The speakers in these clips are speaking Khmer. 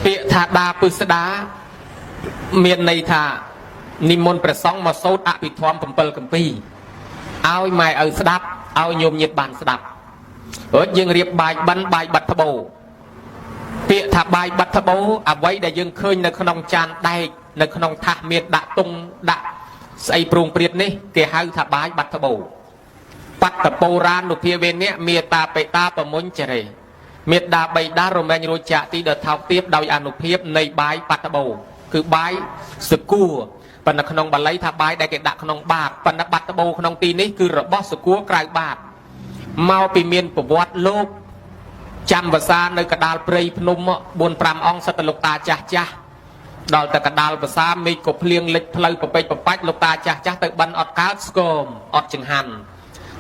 ពាក្យថាដាពឹស្ដាមានន័យថានិមន្តព្រះសង្ឃមកសូត្រអភិធម្ម7កម្ពីឲ្យម៉ែឪស្ដាប់ឲ្យញោមញាតិបានស្ដាប់ព្រោះយើងរៀបបាយបិណ្ឌបាយបាត់ត្បូពាក្យថាបាយបាត់ត្បូអ្វីដែលយើងឃើញនៅក្នុងចានដែកនៅក្នុងថាសមានដាក់តុងដាក់ស្អីព្រួងព្រាតនេះគេហៅថាបាយបាត់ត្បូបត្តពោរានុភាវេនៈមេតាបេតាប្រមុញ្ចរេមេដាបៃតារមែងរួចចាកទីដ៏ថោកទាបដោយអនុភាពនៃបាយបាត់ត្បូគឺបាយសគួរប៉ុន្តែក្នុងបាលីថាបាយដែលគេដាក់ក្នុងបាតប៉ុន្តែបាត់ត្បូក្នុងទីនេះគឺរបស់សគួរក្រៅបាតមកពីមានប្រវត្តិលោកចាំវសានៅកដាលព្រៃភ្នំ4 5អង្គសិតតលោកតាចាស់ចាស់ដល់តែកដាលភាសាមេឃក៏ភ្លៀងលិចផ្លូវប្រពេចប្របាច់លោកតាចាស់ចាស់ទៅបិណ្ឌអត់កើតស្គមអត់ចង្ហាន់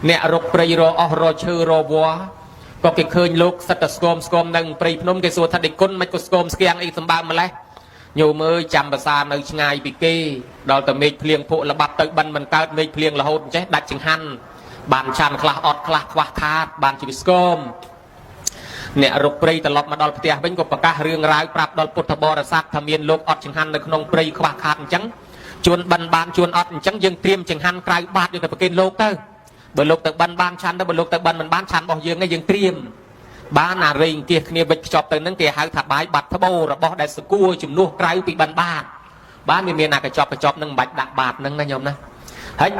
អ្នករុកព្រៃរអស់រឈើរវ័ក៏គេឃើញលោកសិតតែស្គមស្គមនៅព្រៃភ្នំគេសួរថាដេចគុណមិនក៏ស្គមស្គៀងអីសម្បើមម្លេះញោមអើយចាំភាសានៅឆ្ងាយពីគេដល់តែមេឃភ្លៀងភក់ល្បាប់ទៅបិណ្ឌមិនកើតមេឃភ្លៀងរហូតអញ្ចេះដាច់ចង្ហាន់បានឆាន់ខ្លះអត់ខ្លះខ្វះខាតបានជីវិតស្គមអ្នករុកព្រៃត្រឡប់មកដល់ផ្ទះវិញក៏ប្រកាសរឿងរ៉ាវប្រាប់ដល់ពុទ្ធបរិស័ទថាមានលោកអត់ចង្ហាន់នៅក្នុងព្រៃខ្វះខាតអញ្ចឹងជួនបិណ្ឌបានជួនអត់អញ្ចឹងយើងត្រៀមចង្ហាន់ក្រៅបាតយកទៅប្រគេនលោកទៅបើលោកទៅបិណ្ឌបានឆាន់ទៅបើលោកទៅបិណ្ឌមិនបានឆាន់របស់យើងឯងយើងត្រៀមបានអារែងគៀសគ្នាវិចខ្ចប់ទៅនឹងគេហៅថាបាយបាត់ត្បូរបស់ដែលសគួរជំនួសក្រៅពីបិណ្ឌបាតបានវាមានអាកញ្ចប់កញ្ចប់នឹងមិនបាច់ដាក់បាតនឹងណាញោមណាហើយ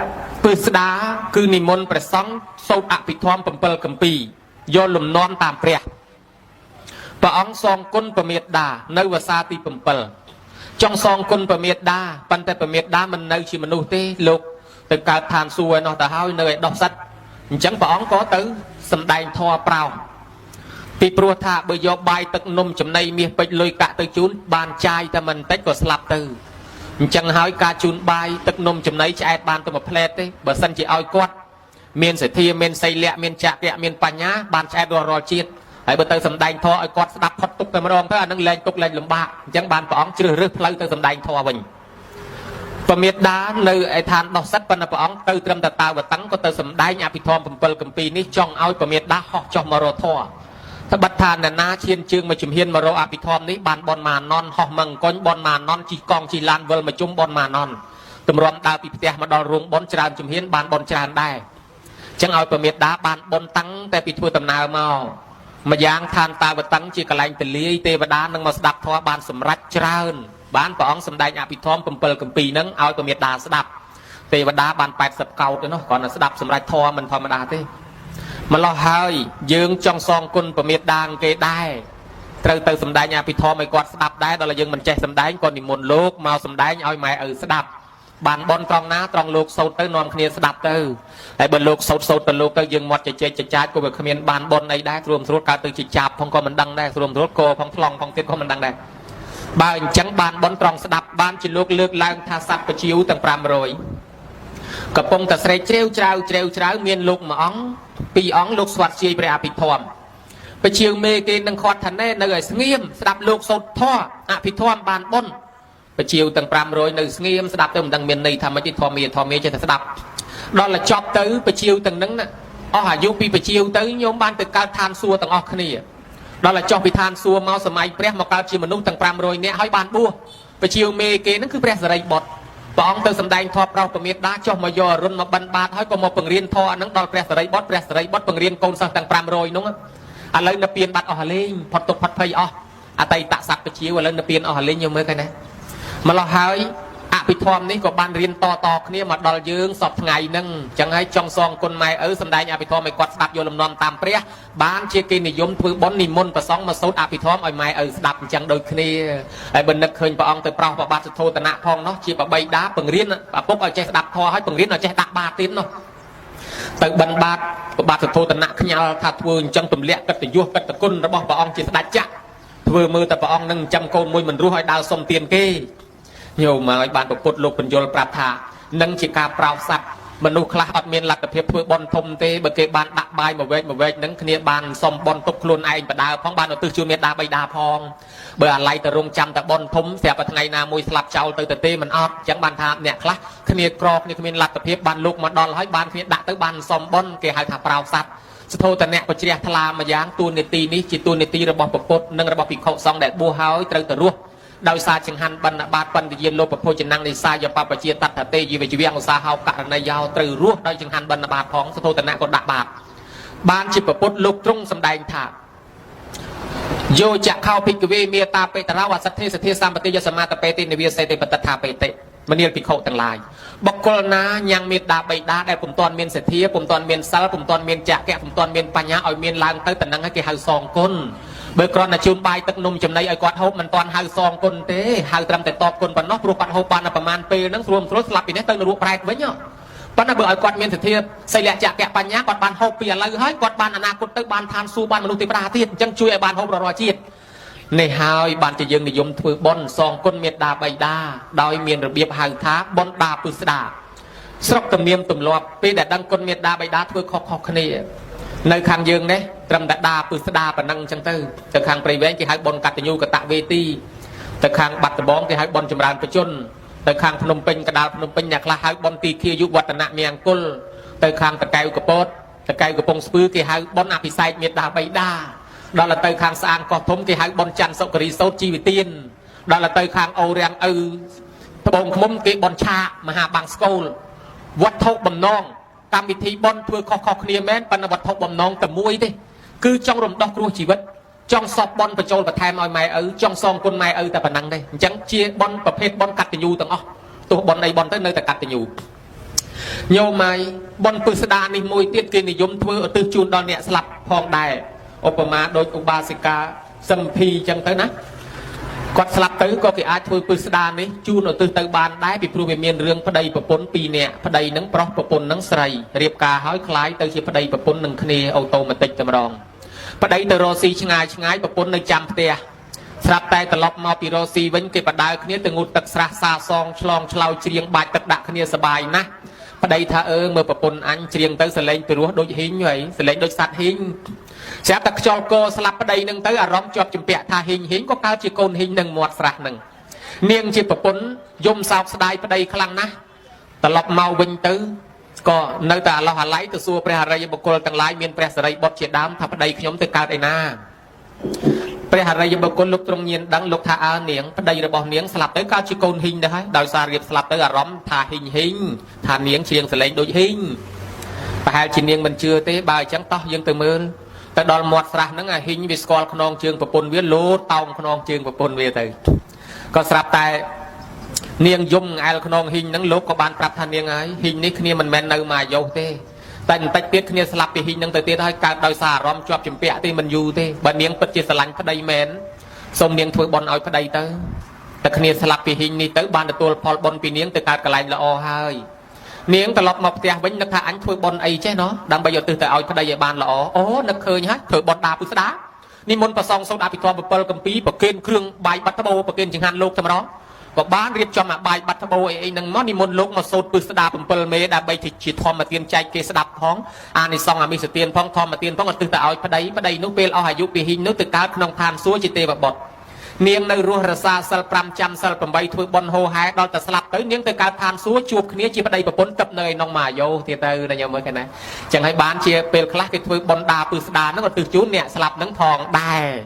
ពឹស្ដាគឺនិមន្តព្រះសង្ឃសូត្រអភិធម្ម7កម្ពីយកលំនាំតាមព្រះព្រះអង្គសងគុណពមេដានៅវសាទី7ចង់សងគុណពមេដាប៉ុន្តែពមេដាមិននៅជាមនុស្សទេលោកទៅកើតឋានសួគ៌ឯនោះទៅហើយនៅឯដោះសិតអញ្ចឹងព្រះអង្គក៏ទៅសម្ដែងធម៌ប្រោសពីព្រោះថាបើយកបាយទឹកនំចំណីមាសពេជ្រលុយកាក់ទៅជូនបានចាយតែមិនតិចក៏ស្លាប់ទៅអញ្ចឹងហើយការជូនបាយទឹកនំចំណីឆ្អែតបានតែមួយផ្លែតទេបើសិនជាឲ្យគាត់មានសទ្ធាមានសីលៈមានចក្រៈមានបញ្ញាបានឆ្អែតរាល់ជាតិហើយបើទៅសម្ដែងធម៌ឲ្យគាត់ស្ដាប់ផុតទុកតែម្ដងទៅអានឹងលែងទុកលែងលំបាកអញ្ចឹងបានព្រះអង្គជ្រើសរើសផ្លូវទៅសម្ដែងធម៌វិញពមេដានៅឯឋានដោះសិតប៉ុន្តែព្រះអង្គទៅត្រឹមតែតាវតឹងក៏ទៅសម្ដែងអភិធម្ម7កម្ពីនេះចង់ឲ្យពមេដាហោះចុះមករកធម៌ត្បិតថាអ្នកណាឈានជើងមកជំហានមករកអភិធម្មនេះបានបនម៉ាណនហោះមកអង្គុញបនម៉ាណនជិះកង់ជិះឡានវិលមកជុំបនម៉ាណនទម្រាំដើរពីផ្ទះមកដល់រោងបនច្រើនជំហានបានបនច្រើនដែរអញ្ចឹងឲ្យពមេដាបានបនតាំងតែពីធ្វើដំណើរមកម្យ៉ាងឋានតាវតឹងជាកន្លែងទលាយទេវតានឹងមកស្ដាប់ធម៌បានសម្រេចច្រើនបានព្រះអង្គសម្ដែងអភិធម្ម7កម្ពីនឹងឲ្យពមេដាស្ដាប់ទេវតាបាន80កោដទៅនោះគ្រាន់តែស្ដាប់សម្រេចធម៌មិនធម្មតាទេម្លោះហើយយើងចង់សងគុណពមេដាគេដែរត្រូវទៅសម្ដែងអភិធម្មឲ្យគាត់ស្ដាប់ដែរដល់យើងមិនចេះសម្ដែងក៏និមន្តលោកមកសម្ដែងឲ្យម៉ែឪស្ដាប់បានបនត្រង់ណាត្រង់លោកសូត្រទៅនាំគ្នាស្ដាប់ទៅហើយបើលោកសូត្រសូត្រទៅលោកទៅយើងមាត់ជជែកចចាចក៏វាគ្មានបានបនអីដែរស្រួលស្រួលកើតទៅជាចាប់ផងក៏មិនដឹងដែរស្រួលស្រួលកផងថ្លង់ផងទៀតក៏មិនដឹងដែរបើអញ្ចឹងបានបនត្រង់ស្ដាប់បានជាលោកលើកឡើងថាសត្វបជាវទាំង500កំពុងតែស្រែកជ្រាវច្រាវជ្រាវច្រាវមានលោកមួយអង្គពីរអង្គលោកស្វាត់ជាយព្រះអភិធម្មបជាវមេគេនឹងខាត់ថាណែនៅឲ្យស្ងៀមស្ដាប់លោកសូត្រធម៌អភិធម្មបានបនបជាវទាំង500នៅស្ងៀមស្ដាប់ទៅមិនដឹងមានន័យថាម៉េចទេធម្មាធម្មាចេះតែស្ដាប់ដល់តែចប់ទៅបជាវទាំងនឹងអស់អាយុពីបជាវទៅញោមបានទៅកើតឋានសួគ៌ទាំងអស់គ្នាដល់តែចុះពីឋានសួគ៌មកសម័យព្រះមកកើតជាមនុស្សទាំង500នាក់ហើយបានបួសបជាវមេគេនឹងគឺព្រះសិរីបុត្រព្រះអង្គទៅសម្ដែងធម៌ប្រោសពមេដាចុះមកយកអរុណមកបិណ្ឌបាតហើយក៏មកបង្រៀនធម៌អានឹងដល់ព្រះសិរីបុត្រព្រះសិរីបុត្របង្រៀនកូនសិស្សទាំង500នោះឥឡូវនៅពៀនបាត់អស់លេងផុតទុកផុតភ័យអស់អតីតសត្វបជាវឥឡូវនៅពៀនអស់លេងយើងមើលឃើញណាម្លោះហើយអភិធម្មនេះក៏បានរៀនតតគ្នាមកដល់យើងសពថ្ងៃហ្នឹងអញ្ចឹងហើយចង់សងគុណម៉ែឪសម្ដែងអភិធម្មឲ្យគាត់ស្ដាប់យកលំនាំតាមព្រះបានជាគេនិយមធ្វើបុណ្យនិមន្តព្រះសង្ឃមកសូត្រអភិធម្មឲ្យម៉ែឪស្ដាប់អញ្ចឹងដូចគ្នាហើយបើនឹកឃើញព្រះអង្គទៅប្រោសព្រះបាទសុទ្ធោទនៈផងនោះជាបបីតាបង្រៀនឪពុកឲ្យចេះស្ដាប់ធម៌ហើយបង្រៀនឲ្យចេះដាក់បាតទៀតនោះទៅបិណ្ឌបាតព្រះបាទសុទ្ធោទនៈខ្ញាល់ថាធ្វើអញ្ចឹងទម្លាក់កិត្តិយសកិត្តិគុណរបស់ព្រះអង្គជាស្ដេចចក្រធ្វើមើលតែព្រះអង្គនឹងចាំកូនមួយមិនរស់ឲ្យដើរសុំទានគេញោមមកឲ្យបានប្រពុតលោកបញ្យលប្រាប់ថានឹងជាការប្រោសសត្វមនុស្សខ្លះអត់មានលទ្ធភាពធ្វើបុណ្យធំទេបើគេបានដាក់បាយមួយវែកមួយវែកនឹងគ្នាបានសុំបុណ្យទុកខ្លួនឯងបដើផងបានឧទ្ទិសជូនមេដាបៃតាផងបើអាឡ័យទៅរងចាំតែបុណ្យធំស្រាប់តែថ្ងៃណាមួយស្លាប់ចោលទៅទេមិនអត់អញ្ចឹងបានថាអ្នកខ្លះគ្នាក្រគ្នាគ្មានលទ្ធភាពបានលោកមកដល់ហើយបានគ្នាដាក់ទៅបានសុំបុណ្យគេហៅថាប្រោសសត្វ សធោតនៈក៏ជ្រះថ្លាមួយយ៉ាងតួនាទីនេះជាតួនាទីរបស់ពុទ្ធនិងរបស់ភិក្ខុសង្ឃដែលបួសហើយត្រូវទៅរស់ដោយសារចង្ហាន់បណ្ឌបាតបណ្ឌយាលោភភោជនាំងនិសាយបពជាតតតេយិវជីវៈឧស្សាហោករណីយោត្រូវរស់ដោយចង្ហាន់បណ្ឌបាតផងសធោតនៈក៏ដាក់បាតបានជាពុទ្ធលោកទ្រង់សម្ដែងថាយោចខោភិក្ខវេមេតាបេតរោអសទ្ធិសទ្ធាសម្បតិយសមាតបេតិនិវាសេតិបតថាបេតិមនាលភិក្ខុទាំងឡាយបុគ្គលណាញ៉ាំងមេដាបៃតាដែលពុំទាន់មានសទ្ធាពុំទាន់មានសិលពុំទាន់មានចក្រពុំទាន់មានបញ្ញាឲ្យមានឡើងទៅតំណឹងឲ្យគេហៅសងគុណបើគ្រាន់តែជូនបាយទឹកនំចំណីឲ្យគាត់ហូបមិនទាន់ហៅសងគុណទេហៅត្រឹមតែតបគុណប៉ុណ្ណោះព្រោះគាត់ហូបបានតែប្រហែលពេលហ្នឹងស្រួលស្រួលស្លាប់ពីនេះទៅនរកប្រែតវិញប៉ុន្តែបើឲ្យគាត់មានសទ្ធាសិលៈចក្របញ្ញាគាត់បានហូបពីឥឡូវហើយគាត់បានអនាគតទៅបានឋានសួគ៌បានមនុស្សទេវតាទៀតអញ្ចឹងជួយឲ្យបានហូបរាល់ជាតិនេះហើយបានជាយើងនិយមធ្វើបុណ្យសងគុណមេត្តាបិតាដោយមានរបៀបហៅថាបុណ្យដាពឹស្ដាស្រុកទំនៀមទម្លាប់ពេលដែលដឹងគុណមេត្តាបិតាធ្វើខុសៗគ្នានៅខាងយើងនេះត្រឹមតែដាពឹស្ដាប៉ុណ្ណឹងអញ្ចឹងទៅទៅខាងព្រៃវែងគេហៅបុណ្យកតញ្ញូកតវេទីទៅខាងបាត់ដំបងគេហៅបុណ្យចម្រើនបជនទៅខាងភ្នំពេញកដាលភ្នំពេញអ្នកខ្លះហៅបុណ្យទីធាយុវឌ្ឍនមង្គលទៅខាងតកែវកពតតកែវកំពង់ស្ពឺគេហៅបុណ្យអភិសេកមេត្តាបិតាដល់ទៅខាងស្អាងកោះធំគេហៅបុណ្យច័ន្ទសុគរីសោតជីវទានដល់ទៅខាងអូរាំងឪត្បូងឃ្មុំគេបុណ្យឆាកមហាបាំងស្កូលវត្ថុបំណងកម្មវិធីបុណ្យធ្វើខុសៗគ្នាមែនប៉ុន្តែវត្ថុបំណងតែមួយទេគឺចង់រំដោះគ្រោះជីវិតចង់សពបុណ្យបញ្ចូលបន្ថែមឲ្យម៉ែឪចង់សងគុណម៉ែឪតែប៉ុណ្ណឹងទេអញ្ចឹងជាបុណ្យប្រភេទបុណ្យកតញ្ញូទាំងអស់ទោះបុណ្យអីបុណ្យទៅនៅតែកតញ្ញូញោមម៉ៃបុណ្យពឹស្ដានេះមួយទៀតគេនិយមធ្វើឧទ្ទិសជូនដល់អ្នកស្លាប់ផងដែរឧបមាដូចឧបាសិកាសឹមភីអញ្ចឹងទៅណាគាត់ស្លាប់ទៅក៏គេអាចធ្វើពឹស្ដានេះជូនឧទ្ទិសទៅបានដែរពីព្រោះវាមានរឿងប្តីប្រពន្ធពីរនាក់ប្តីនឹងប្រុសប្រពន្ធនឹងស្រីរៀបការហើយคล้ายទៅជាប្តីប្រពន្ធនឹងគ្នាអូតូម៉ាទិកតែម្ដងប្តីទៅរកស៊ីឆ្ងាយឆ្ងាយប្រពន្ធនៅចាំផ្ទះស្រាប់តែត្រឡប់មកពីរកស៊ីវិញគេបដើគ្នាទៅងូតទឹកស្រះសាសងឆ្លងឆ្លោយច្រៀងបាច់ទឹកដាក់គ្នាសបាយណាស់ប្តីថាអឺមើលប្រពន្ធអញច្រៀងទៅសលេងពីរោះដូចហ៊ីងហើយសលេងដូចសត្វហ៊ីងស្រាប់តែខ្យល់កស្លាប់ប្តីនឹងទៅអារម្មណ៍ជាប់ជំពាក់ថាហ៊ីងហ៊ីងក៏កើតជាកូនហ៊ីងនឹងមាត់ស្រះនឹងនាងជាប្រពន្ធយំសោកស្ដាយប្តីខ្លាំងណាស់ត្រឡប់មកវិញទៅក៏នៅតែអាឡោះអាល័យទៅសួរព្រះអរិយបុគ្គលទាំងឡាយមានព្រះសិរីបុត្រជាដើមថាប្តីខ្ញុំទៅកើតឯណាព្រះអរិយបុគ្គលលោកទ្រង់ញៀនដឹងលោកថាអើនាងប្តីរបស់នាងស្លាប់ទៅកើតជាកូនហ៊ីងទៅហើយដោយសាររៀបស្លាប់ទៅអារម្មណ៍ថាហ៊ីងហ៊ីងថានាងច្រៀងសលេងដូចហ៊ីងប្រហែលជានាងមិនជឿទេបើអញ្ចឹងតោះយើងទៅមើលទៅដល់មាត់ស្រះហ្នឹងអាហ៊ីងវាស្គាល់ខ្នងជើងប្រពន្ធវាលោតតោងខ្នងជើងប្រពន្ធវាទៅក៏ស្រាប់តែនាងយំអែលខ្នងហ៊ីងហ្នឹងលោកក៏បានប្រាប់ថានាងហើយហ៊ីងនេះគ្នាមិនមែននៅមកអាយុទេតែបន្តិចទៀតគ្នាស្លាប់ពីហ៊ីងហ្នឹងទៅទៀតហើយកើតដោយសារអារម្មណ៍ជាប់ជំពាក់ទេមិនយូរទេបើនាងពិតជាស្រឡាញ់ប្តីមែនសូមនាងធ្វើបុណ្យឲ្យប្តីទៅតែគ្នាស្លាប់ពីហ៊ីងនេះទៅបានទទួលផលបុណ្យពីនាងទៅកើតកន្លែងល្អហើយនាងត្រឡប់មកផ្ទះវិញនឹកថាអញធ្វើបុណ្យអីចេះណោះដើម្បីយកទិសទៅឲ្យប្តីឲ្យបានល្អអូនឹកឃើញហើយធ្វើបុណ្យដាពុស្ដានិមន្តប្រសងសូត្រអភិធម្ម7កម្ពីប្រគេនគ្រឿងបាយបាត់ត្បូប្រគេនចង្ហាន់លោកតែម្ដងក៏បានរៀបចំអាបាយបាត់ត្បូអីអីហ្នឹងមកនិមន្តលោកមកសូត្រពឹស្ដា7មេដើម្បីជាធម្មទានចែកគេស្ដាប់ផងអានិសង្សអាមិសទានផងធម្មទានផងឧទ្ទិសទៅឲ្យប្តីប្តីនោះពេលអស់អាយុពីហ៊ីងនោះទៅកើតក្នុងឋានសួគ៌ជាទេវបុត្រនាងនៅរស់រសាសិល5ចាំសិល8ធ្វើបុណ្យហោហែដល់តែស្លាប់ទៅនាងទៅកើតឋានសួគ៌ជួបគ្នាជាប្តីប្រពន្ធទឹកនៅឯនងមកអាយុទៀតទៅណាញោមមើលឃើញណាចឹងហើយបានជាពេលខ្លះគេធ្វើបុណ្យដាពឹស្ដាហ្នឹងឧទ្ទិសជូនអ្នកស្លាប់ហ្នឹងផងដែរ។